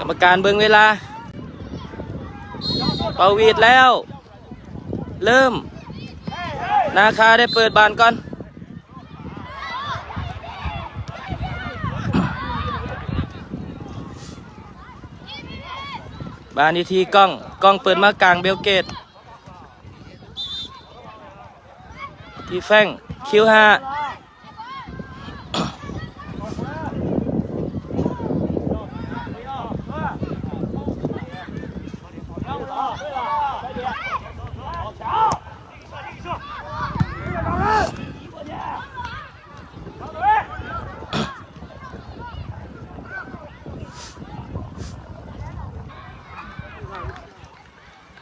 ກຳມະການເບິ່ງເວລາ ເປົ່າຫວີດແລ້ວ ເລີ່ມ ນາຄາໄດ້ເປີດບານກ່ອນ. ບານຢູ່ທີ່ກ້ອງ ກ້ອງເປີດມາກາງ ເບວເກດ ທີ່ແຟງ ຄິວຫ້າ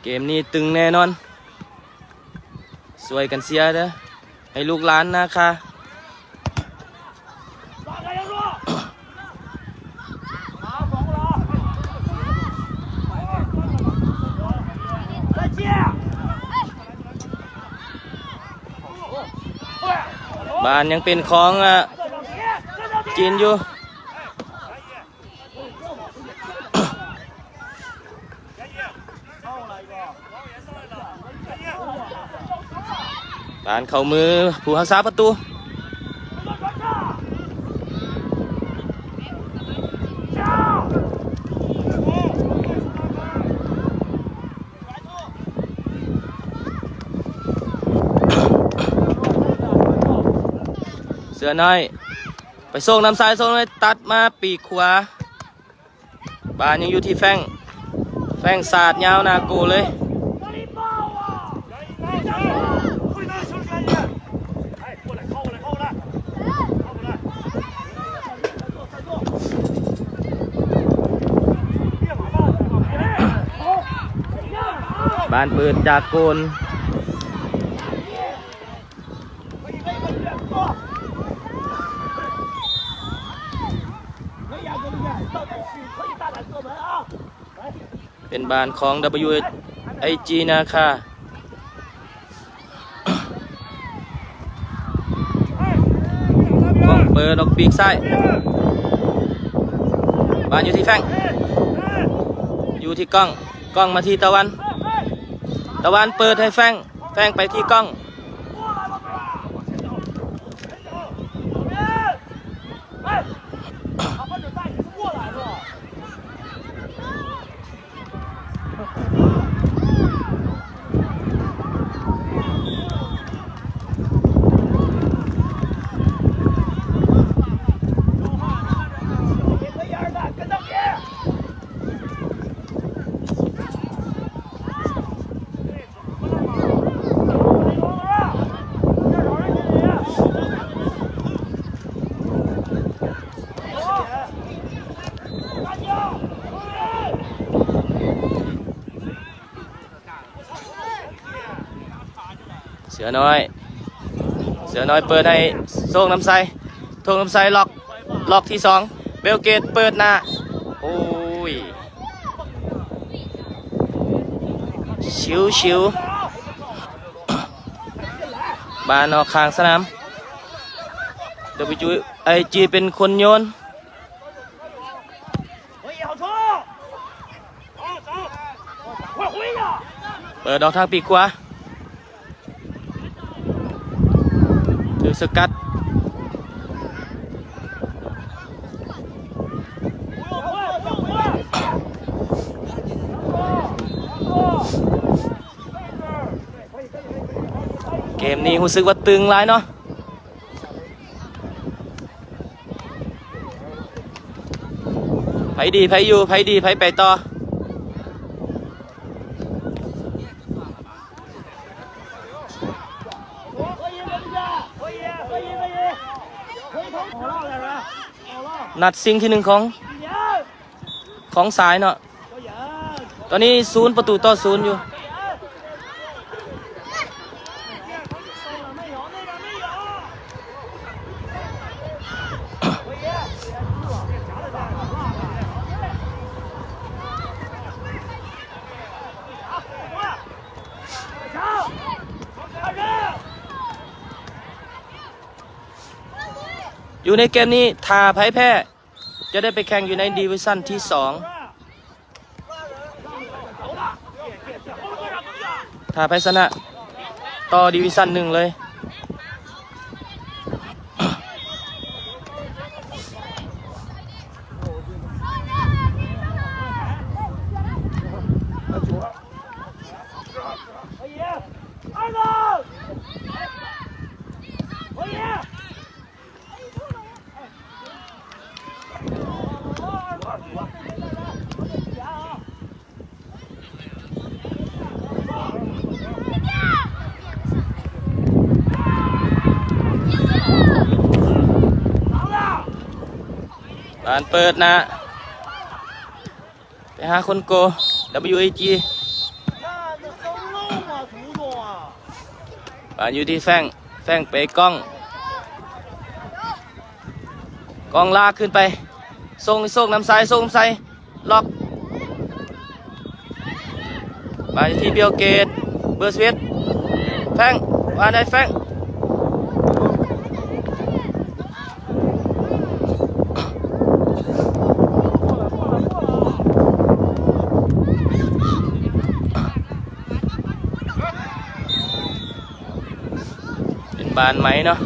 ເກມນີ້ຕຶງແນ່ນອນ ຊ່ວຍກັນເຊຍເດີ້ ໃຫ້ລູກຫຼານນາຄາ. ບານຍັງເປັນຂອງ ອາ ຈີນຢູ່. ບານເຂົ້າມືຜູ້ຮັກສາປະຕູ. ເສືອນ້ອຍ ໄປສົ່ງນຳຊ້າຍ ສົ່ງນຳຊ້າຍ ຕັດມາປີກຂວາ. ບານຍັງຢູ່ທີ່ແຟງ ແຟງສາດຍາວໜ້າໂກເລີຍ. ບານເປີດຈາກໂກນ. ເປັນບານຂອງ WIG ນາຄາ. ກ້ອງເປີດອອກປີກຊ້າຍ. ບານຢູ່ທີ່ແຟງ. ຢູ່ທີ່ກ້ອງ. ກ້ອງມາທີ່ຕາວັນ. ຕາວັນເປີດໃຫ້ແຟງ. ແຟງໄປທີ່ກ້ອງ. ເສືອນ້ອຍ ເສືອນ້ອຍເປີດໃຫ້ໂຊກນຳໄຊ. ໂຊກນຳໄຊລັອກ ລັອກທີສອງ ເບວເກດເປີດໜ້າ. ໂອ້ຍ ຊິວໆ ບານອອກຂ້າງສະໜາມ. ເດີບິຈູໄອຈີເປັນຄົນໂຍນ. ເປີດອອກທາງປີກຂວາ ຖືກສະກັດ. ເກມນີ້ຮູ້ສຶກວ່າຕຶງຫຼາຍເນາະ. ໃຜດີໃຜຢູ່ ໃຜດີໃຜໄປຕໍ່. ນັດຊິງທີໜຶ່ງຂອງ ຂອງສາຍເນາະ. ຕອນນີ້ສູນປະຕູຕໍ່ສູນຢູ່. ຢູ່ໃນເກມນີ້ ຖ້າໃຜແພ້ ຈະໄດ້ໄປແຂ່ງຢູ່ໃນດີວິຊັນທີສອງ. ຖ້າໃຜຊະນະ ຕໍ່ດີວິຊັນໜຶ່ງເລີຍ. ບານເປີດໜ້າ ໄປຫາຄົນໂກ WAG. ບານຢູ່ທີ່ແຟງ ແຟງເປກ້ອງ ກ້ອງລາກຂຶ້ນໄປ ສົ່ງໃຫ້ໂຊກນຳໄຊ ໂຊກນຳໄຊ ລັອກ ບານຢູ່ທີ່ບິວເກດ ເບີສິບເອັດ ແຟງ ວ່າໄດ້ແຟງ. ເປັນບານໃໝ່ເນາະ.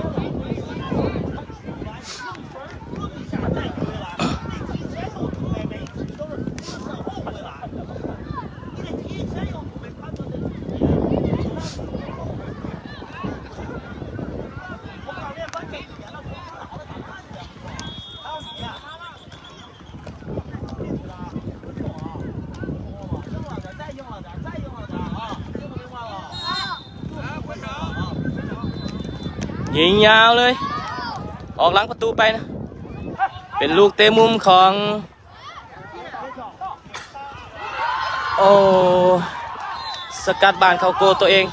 ຍິງຍາວເລີຍ ອອກຫຼັງປະຕູໄປນະ ເປັນລູກເຕະມຸມຂອງ ໂອ້ ສະກັດບານເຂົ້າໂກຕົວເອງ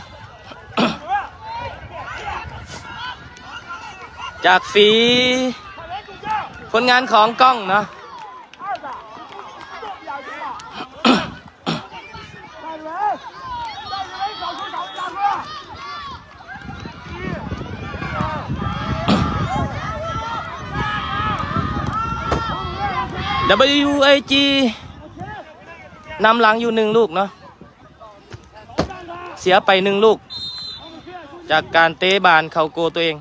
ຈາກຝີ ຜົນງານຂອງກ້ອງເນາະ. ດັບເບິນຢູເອຈີ ນຳຫຼັງຢູ່ໜຶ່ງລູກເນາະ ເສຍໄປໜຶ່ງລູກ ຈາກການເຕະບານເຂົ້າໂກຕົວເອງ.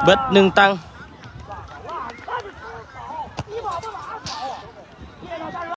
ເບິດໜຶ່ງຕັ່ງ.